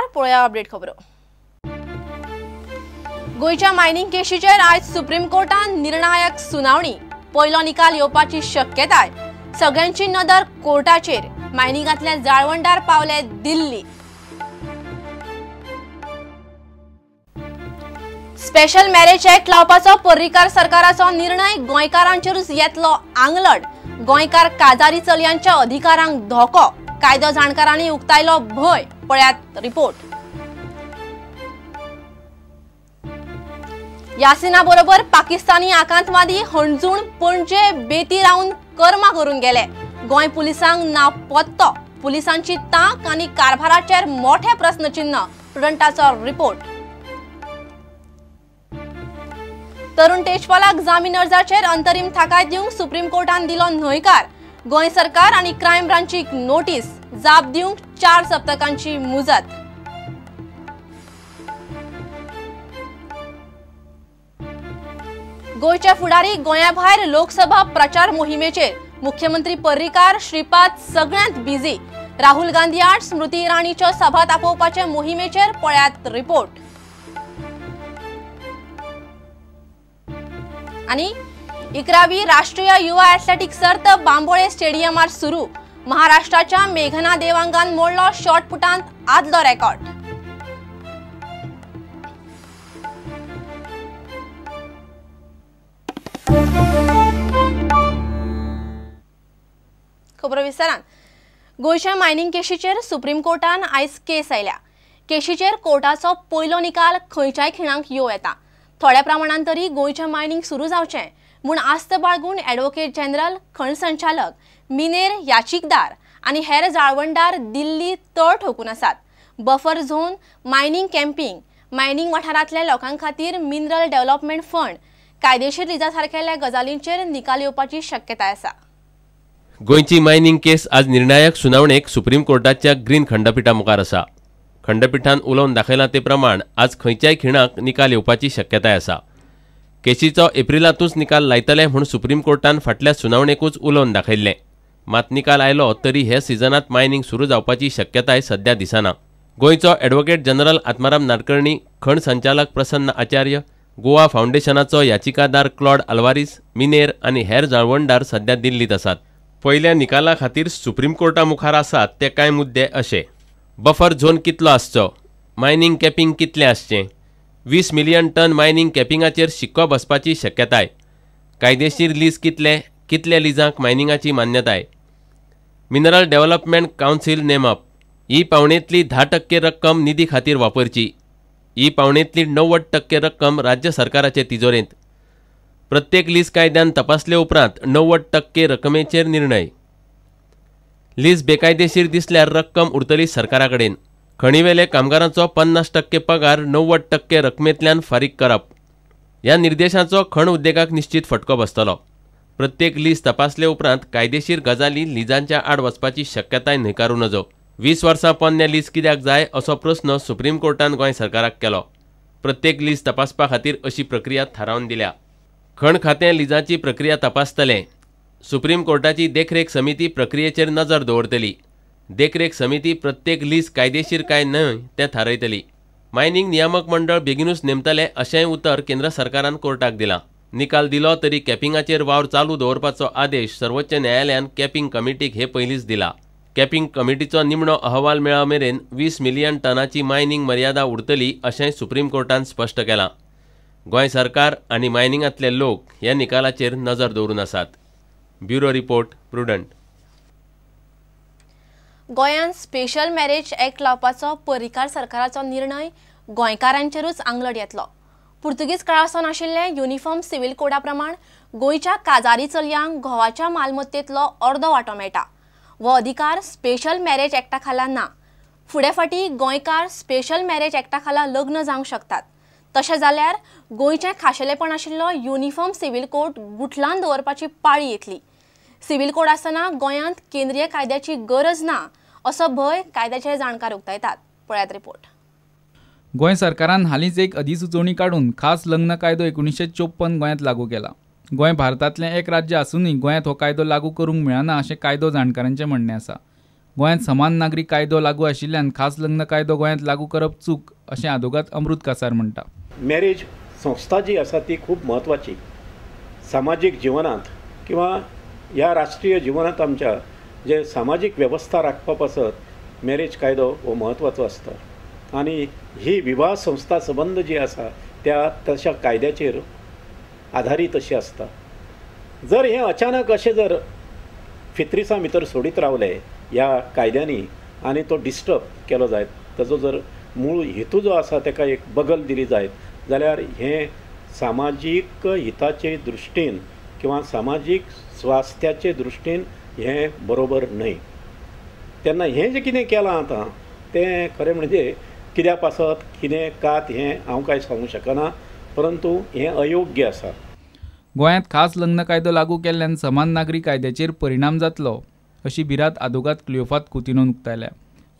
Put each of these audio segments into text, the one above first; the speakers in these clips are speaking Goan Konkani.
नमस्कार, पळोवया अपडेट खबरो. गोंयच्या मायनिंग केशीचेर आयज सुप्रीम कोर्टान निर्णायक सुनावणी. पयलो निकाल येवपाची शक्यताय. सगळ्यांची नदर कोर्टाचेर. मायनिंगांतल्या जाळवणदार पावले दिल्ली. स्पेशल मॅरेज ऍक्ट लावपाचो पर्रीकार सरकाराचो निर्णय गोंयकारांचेरूच येतलो आंगलट. गोंयकार काजारी चलयांच्या अधिकारांक धोको. कायदो जाणकारांनी उक्तायलो भंय. पळयात रिपोर्ट. यासिना बरोबर पाकिस्तानी आकांतवादी हणजूण पणजे बेती रावन कर्मा करून गेले. गोंय पुलिसांक ना पत्तो. पुलिसांची तांक आनी कारभाराचेर मोठे प्रस्नचिन्ह. प्रुडंटाचो रिपोर्ट. तरुण तेजपालाक जामीन अर्जाचेर अंतरीम थाकाय दिवंक सुप्रीम कोर्टान दिलो न्हयकार. गोंय सरकार आनी क्रायम ब्रांचीक नोटीस. जाप दिवंक 4 सप्तकांची मुजत. गोंयचे फुडारी गोंया भायर लोकसभा प्रचार मोहिमेचेर. मुख्यमंत्री पर्रीकार, श्रीपाद सगळ्यांत बिझी. राहुल गांधी आड स्मृती इराणीच्यो सभा तापोवपाचे मोहिमेचेर पळयात रिपोर्ट. आनी 11वी राष्ट्रीय युवा ॲथलेटिक सर्त बांबोळे स्टेडियमार सुरू. महाराष्ट्राच्या मेघना देवांगान मोडलो शॉटपुटांत आदलो रेकॉर्ड. खबरो विस्तारान. गोंयच्या मायनिंग केशीचेर सुप्रीम कोर्टान आयज केस आयल्या. केशीचेर कोर्टाचो पयलो निकाल खंयच्याय खिणाक येवं येता. थोड्या प्रमाणान तरी गोंयचें मायनिंग सुरू जावचें म्हूण आस्त बाळगून ॲडव्होकेट जनरल, खण संचालक, मिनेर याचिकदार आनी हेर जाळवणदार दिल्ली तळ ठोकून आसात. Buffer zone, mining camping, mining वाठारांतल्या लोकां खातीर मिनरल डेव्हलपमेंट फंड, कायदेशीर लिजा सारकेल्या गजालींचेर निकाल येवपाची शक्यताय आसा. गोंयची मायनिंग केस आज निर्णायक सुनावणेक सुप्रीम कोर्टाच्या ग्रीन खंडपिठा मुखार आसा. खंडपिठान उलोवन दाखयलां ते प्रमाण आज खंयच्याय खिणाक निकाल येवपाची शक्यताय आसा. केशीचो एप्रिलांतूच निकाल लायतले म्हूण सुप्रीम कोर्टान फाटल्या सुनावणेकूच उलोवन दाखयल्लें. मात निकाल आयलो तरी हे सिजनांत मायनिंग सुरू जावपाची शक्यताय सध्या दिसना. गोंयचो ॲडव्होकेट जनरल आत्माराम नाडकर्णी, खण संचालक प्रसन्न आचार्य, गोवा फावंडेशनाचो याचिकादार क्लॉड अल्वारीस, मिनेर आनी हेर जाळवणदार सध्या दिल्लींत आसात. पयल्या निकाला खातीर सुप्रीम कोर्टा मुखार आसात ते कांय मुद्दे अशे: बफर झोन कितलो आसचो, मायनिंग कॅपिंग कितलें आसचें, 20 मिलियन टन मायनिंग कॅपिंगाचेर शिक्को बसपाची शक्यताय, कायदेशीर लीज कितले, कितल्या लिजांक मायनिंगाची मान्यताय, मिनरल डेव्हलपमेंट कावन्सील नेमप, ही पावणेंतली 10% रक्कम निधी खातीर वापरची, ही पावणेंतली 90% रक्कम राज्य सरकाराचे तिजोरेंत, प्रत्येक लीज कायद्यान तपासले उपरांत 90% रकमेचेर निर्णय, लीज बेकायदेशीर दिसल्यार रक्कम उरतली सरकारा कडेन, खणीवेले कामगारांचो 50% पगार 90% रकमेंतल्यान फारीक करप. ह्या निर्देशांचो खण उद्देगाक निश्चित फटको बसतलो. प्रत्येक लीज तपासले उपरांत कायदेशीर गजाली लिजांच्या आड वचपाची शक्यताय न्हयकारूं नजो. 20 वर्सां पोन्नें लीज कित्याक जाय असो प्रस्न सुप्रीम कोर्टान गोंय सरकाराक केलो. प्रत्येक लीज तपासपा खातीर अशी प्रक्रिया थारावन दिल्या. खण खातें लिजांची प्रक्रिया तपासतलें. सुप्रीम कोर्टाची देखरेख समिती प्रक्रियेचेर नजर दवरतली. देखरेख समिती प्रत्येक लीज कायदेशीर काय न्हय तें थारायतली. मायनिंग नियामक मंडळ बेगिनूच नेमतले अशेंय उतर केंद्र सरकारान कोर्टाक दिलां. निकाल दिलो तरी कॅपिंगाचेर वावर चालू दवरपाचो आदेश सर्वोच्च न्यायालयान कॅपिंग कमिटीक हे पयलींच दिला. कॅपिंग कमिटीचो निमणो अहवाल मेळा मेरेन 20 मिलियन टनाची मायनिंग मर्यादा उरतली अशेंय सुप्रीम कोर्टान स्पश्ट केलां. गोंय सरकार आनी मायनिंगांतले लोक ह्या निकालाचेर नजर दवरून आसात. Bureau report, Prudent. गोंयांत स्पेशल मॅरेज ऍक्ट लावपाचो पर्रीकार सरकाराचो निर्णय गोंयकारांचेरूच आंगलट येतलो. पुर्तुगीज काळासावन आशिल्ले युनिफॉर्म सिव्हिल कोडा प्रमाण गोंयच्या काजारी चलयांक घोवाच्या मालमत्तेंतलो अर्दो वांटो मेळटा. हो अधिकार स्पेशल मॅरेज ऍक्टा खाला ना. फुडें फाटीं गोंयकार स्पेशल मॅरेज ऍक्टा खाला लग्न जावंक शकतात. तशें जाल्यार गोंयचें खाशेलेपण आशिल्लो युनिफॉर्म सिव्हिल कोड गुठलान दवरपाची पाळी येतली. सिव्हिल कोड आसतना गोंयांत केंद्रीय कायद्याची गरज ना असो भंय कायद्याचे जाणकार उक्तायतात. पळयात रिपोर्ट. गोंय सरकारान हालींच एक अधिसुचोवणी काडून खास लग्न कायदो 1954 गोंयांत लागू केला. गोंय भारतांतलें एक राज्य आसूनय गोंयांत हो कायदो लागू करूंक मेळना अशें कायदो जाणकारांचें म्हणणें आसा. गोंयांत समान नागरी कायदो लागू आशिल्ल्यान खास लग्न कायदो गोंयांत लागू करप चूक अशें आदोगाद अमृत कासार म्हणटा. मॅरेज संस्था जी आसा ती खूब म्हत्वाची सामाजीक जिवनांत किंवा ह्या राष्ट्रीय जिवनांत आमच्या जे सामाजीक वेवस्था राखपा पासत मॅरेज कायदो हो म्हत्वाचो आसता आनी ही विवाह संस्था संबंद जी आसा त्या तशा कायद्याचेर आधारीत अशी आसता. जर हें अचानक अशें जर फित्रिसां भितर सोडीत रावले ह्या कायद्यांनी आनी तो डिस्टर्ब केलो जायत, ताजो जर मूळ हेतू जो आसा ताका एक बगल दिली जायत जाल्यार हें सामाजीक हिताचे दृश्टीन किंवा सामाजीक स्वास्थ्याचे दृश्टीन हें बरोबर न्हय. तेन्ना हें जें कितें केलां आतां तें खरें म्हणजे कित्या पासत कितें कात हें हांव कांय सांगूंक शकना, परंतु हें अयोग्य आसा. गोंयांत खास लग्न कायदो लागू केल्ल्यान समान नागरी कायद्याचेर परिणाम जातलो अशी भिरांत आदोगाद क्लियोफात कुतिनोन उक्तायल्या.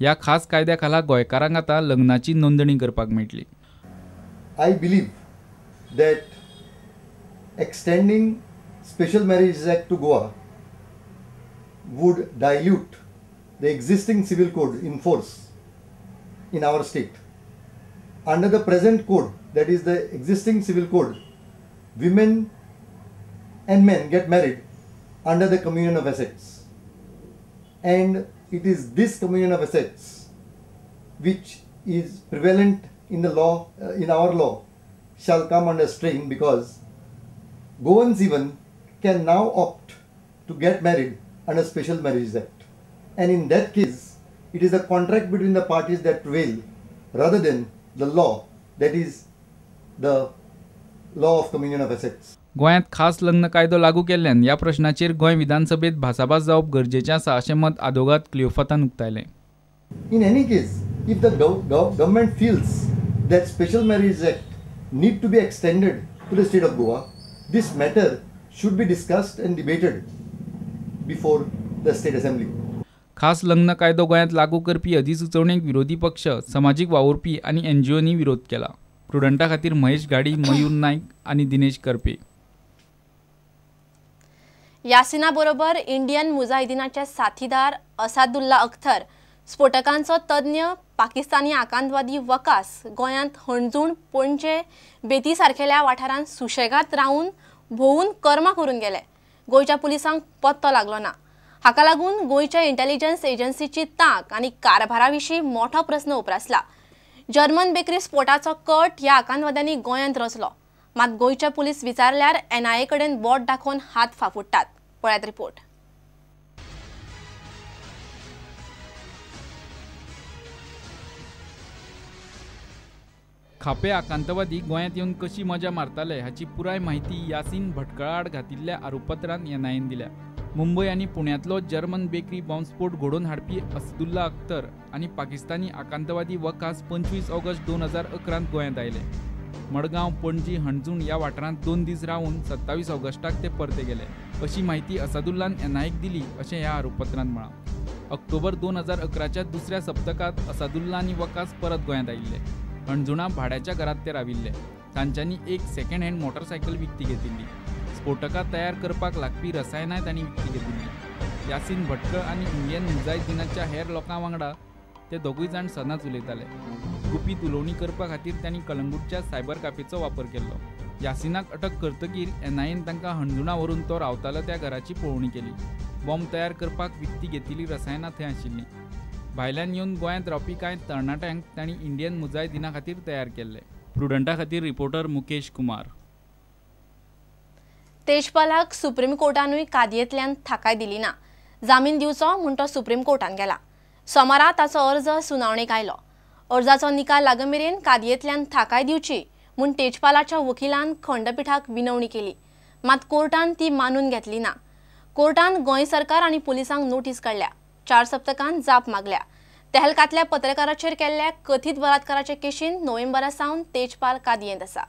ह्या खास कायद्या खाला गोंयकारांक आतां लग्नाची नोंदणी करपाक मेळटली. I believe that extending Special Marriage Act to Goa would dilute the existing civil code in force in our state. Under the present code, that is the existing civil code, women and men get married under the communion of assets. And it is this communion of assets which is prevalent in the law, in our law, shall come under strain because Goans even can now opt to get married under Special Marriage Act. And in that case, it is the contract between the parties that prevail rather than the law, that is the law of communion of assets. गोंयांत खास लग्न कायदो लागू केल्ल्यान ह्या प्रश्नाचेर गोंय विधानसभेत भासाभास जावप गरजेचें आसा अशें मत आदोगाद क्लियोफातान उक्तायलें. In any case, if the government feels that Special Marriage Act need to be extended to the state of Goa, this matter should be discussed and debated before the state assembly. खास लग्न कायदो गोंयांत लागू करपी अधिसुचोवणेक विरोधी पक्ष, समाजीक वावुरपी आनी एनजीओनी विरोध केला. प्रुडंटा खातीर महेश घाडी, मयूर नायक आनी दिनेश करपे. यासिना बरोबर इंडियन मुजाहिदीनाचे साथीदार असादुल्ला अख्तर, स्फोटकांचो तज्ञ पाकिस्तानी आकांतवादी वकास गोंयांत हणजूण, पणजे, बेती सारकेल्या वाठारांत सुशेगाद रावन भोंवून कर्मां करून गेले. गोंयच्या पुलिसांक पत्तो लागलो ना. हाका लागून गोंयच्या इंटेलिजन्स एजन्सीची तांक आनी कारभारा विशीं मोठो प्रस्न उप्रासला. जर्मन बेकरी स्फोटाचो कट ह्या आकांतवाद्यांनी गोंयांत रचलो, मात गोंयचे पुलीस विचारल्यार एनआयए कडेन बोट दाखोवन हात फाफुडटात. पळयात रिपोर्ट. खापे आकांतवादी गोंयांत येवन कशी मजा मारताले हाची पुराय माहिती यासीन भटकळाआड घातिल्ल्या आरोपपत्रान एनआयएन दिल्या. मुंबय आनी पुण्यांतलो जर्मन बेकरी बॉम्बस्फोट घडोवन हाडपी असदुल्ला अख्तर आनी पाकिस्तानी आकांतवादी वकास 25 ऑगस्ट 2011 गोंयांत आयले. मडगांव, पणजी, हणजूण ह्या वाठारांत 2 दीस रावन 27 ऑगस्टाक ते परते गेले अशी माहिती असादुल्लान एनआयएक दिली अशें ह्या आरोपपत्रांत म्हळां. ऑक्टोबर 2011च्या दुसऱ्या सप्तकांत असादुल्ला आनी वकास परत गोंयांत आयिल्ले. हणजुणा भाड्याच्या घरांत ते राविल्ले. तांच्यांनी एक सेकंड हँड मोटरसायकल विकती घेतिल्ली. स्फोटकां तयार करपाक लागपी रसायनांय तांणी विकती घेतिल्ली. यासीन भटकळ आनी इंडियन मुजाहिदीनाच्या हेर लोकां वांगडा ते दोगूय जाण सदांच उलयताले. गुपीत उलोवणी करपा खातीर तांणी कलंगूटच्या सायबर काफेचो वापर केल्लो. यासिनाक अटक करतकीर एनआयएन तांकां हणजुणा व्हरून तो रावतालो त्या घराची पळोवणी केली. बॉम्ब तयार करपाक विकती घेतिल्ली रसायनां थंय आशिल्लीं. भायल्यान येवन गोंयांत रावपी कांय तरणाट्यांक तांणी इंडियन मुजाहिदीना खातीर तयार केल्ले. प्रुडंटा खातीर रिपोर्टर मुकेश कुमार. तेजपालाक सुप्रीम कोर्टानूय कादयेंतल्यान थाकाय दिली ना. जामीन दिवचो म्हूण तो सुप्रीम कोर्टान गेला. सोमारा ताचो अर्ज सुनावणेक आयलो. अर्जाचो निकाल लागमेरेन कादयेंतल्यान थाकाय दिवची म्हूण तेजपालाच्या वकिलान खंडपिठाक विनवणी केली, मात कोर्टान ती मानून घेतली ना. कोर्टान गोंय सरकार आनी पुलिसांक नोटीस काडल्या. 4 सप्तकांत जाप मागल्या. तेहलकांतल्या पत्रकाराचेर केल्ल्या कथीत बलात्काराचे केशीन नोव्हेंबरा सावन तेजपाल कादयेंत आसा.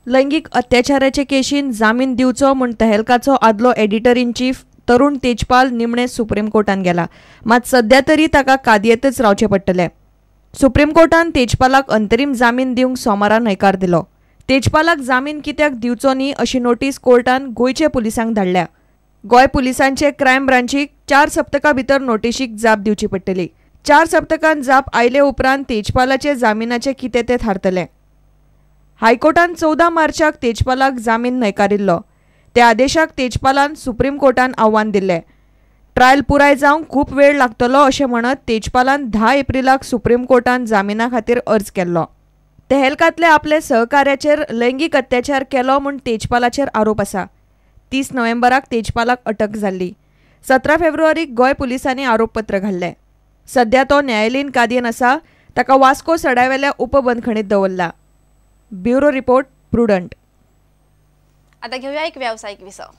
लैंगीक अत्याचाराचे केशीन जामीन दिवचो म्हूण तेहलकाचो आदलो editor in chief Tarun Tejpal निमणे सुप्रीम कोर्टान गेला, मात सध्या तरी ताका कादयेंतच रावचें पडटलें. सुप्रीम कोर्टान तेजपालाक अंतरीम जामीन दिवंक सोमारा न्हयकार दिलो. तेजपालाक जामीन कित्याक दिवचो न्ही अशी नोटीस कोर्टान गोंयचे पुलिसांक धाडल्या. गोंय पुलिसांचे क्रायम ब्रांचीक 4 सप्तकां भितर नोटिशीक जाप दिवची पडटली. 4 सप्तकां जाप आयले उपरांत तेजपालाचे जामिनाचे कितें तें थारतलें. हायकोर्टान 14 मार्चाक तेजपालाक जामीन न्हयकारिल्लो. त्या आदेशाक तेजपालान सुप्रीम कोर्टान आव्हान दिल्लें. ट्रायल पुराय जावंक खूब वेळ लागतलो अशें म्हणत तेजपालान 10 एप्रिलाक सुप्रीम कोर्टान जामिना खातीर अर्ज केल्लो. तेहलकांतले आपले सहकार्याचेर लैंगीक अत्याचार केलो म्हूण तेजपालाचेर आरोप आसा. 30 नोव्हेंबराक तेजपालाक अटक जाल्ली. 17 फेब्रुवारीक गोंय पुलिसांनी आरोपपत्र घाल्लें. सध्या तो न्यायालयीन कादयेन आसा. ताका वास्को सड्यावेल्या उपबंदखणीत दवरला. Bureau report, Prudent. आता घेऊया एक व्यावसायिक विसव.